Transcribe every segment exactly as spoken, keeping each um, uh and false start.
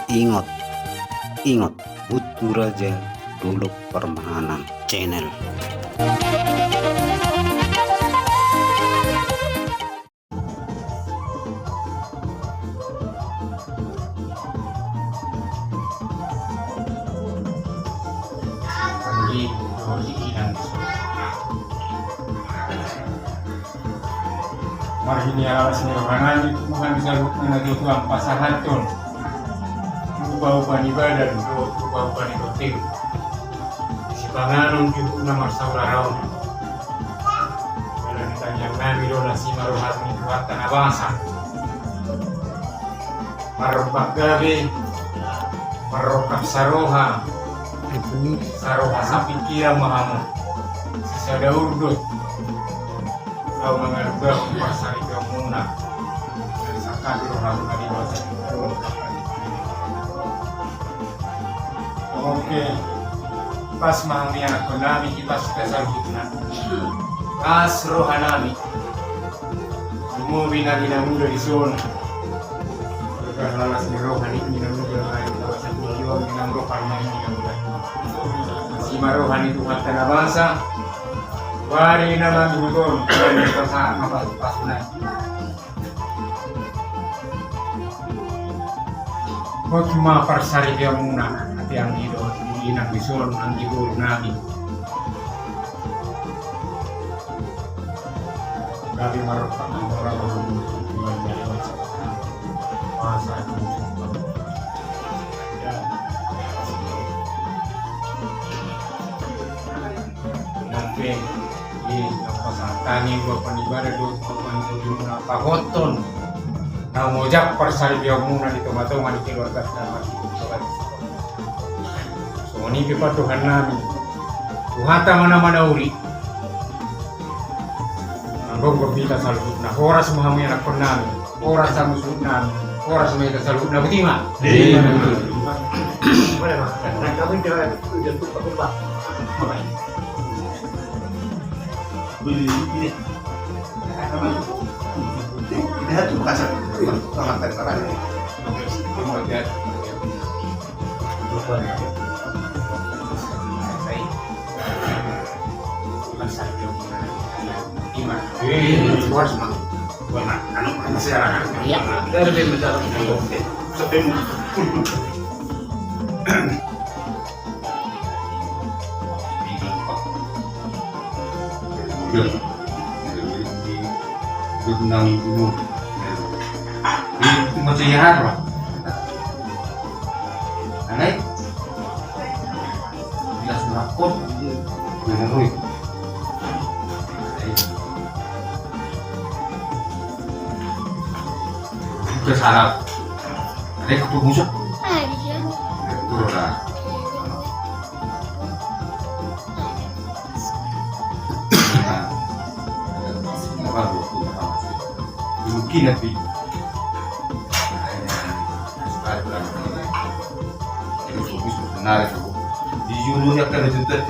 Ingot, ingot, Bunturaja Dolok Parmahanan Channel. Marhite las ni roha nami, Tuhan, di saluhutna na tuatua pasahathon upa-upa ni badan dohot upa-upa ni bontean. Sipanganon juhut na marsaularaon. Ala ni tangiang nami do na simaroha ni Tuhanta na basa. Marrompak gabe, marrongkap saroha, saroha sapingkiran ma hamu. Sisada urdot. Laho mangarahon parsaripeonmuna. Sangkap do hamu na di bawah. Oke. Pas ma hamu ianakkon nami, ipas hita saluhutna. Pas roha nami. Lumobi na di na muda dison. Las ni roha ni na muda, las ni roha ni na muda. Simaroha ni Tuhanta na basa. Bari na mangihut on, bari na pasahat ma pasu-pasuna. Hot ma parsaripeonmuna, ate anggi dohot inang dison, anggi boru nami. Gabe marrompak ma roha. Nang pe, i, na pasahat hami, bapa ni badan dohot bapa ni boru na pahothon. Na mojak parsaripeonmuna di tonga-tonga ni keluargata. Songon i pe pandohan nami. Tuhanta ma na manauli. Nang gomgom hita saluhutna. Horas ma hamu ianakkon nami. Horas hamu suhut nami. Horas ma hita saluhutna. Botima. Iya. Udah salah. Ada yang ketuk musuh. Turun lah. Mungkin nanti. Di julu yang kena tuntut.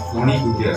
Soni juga.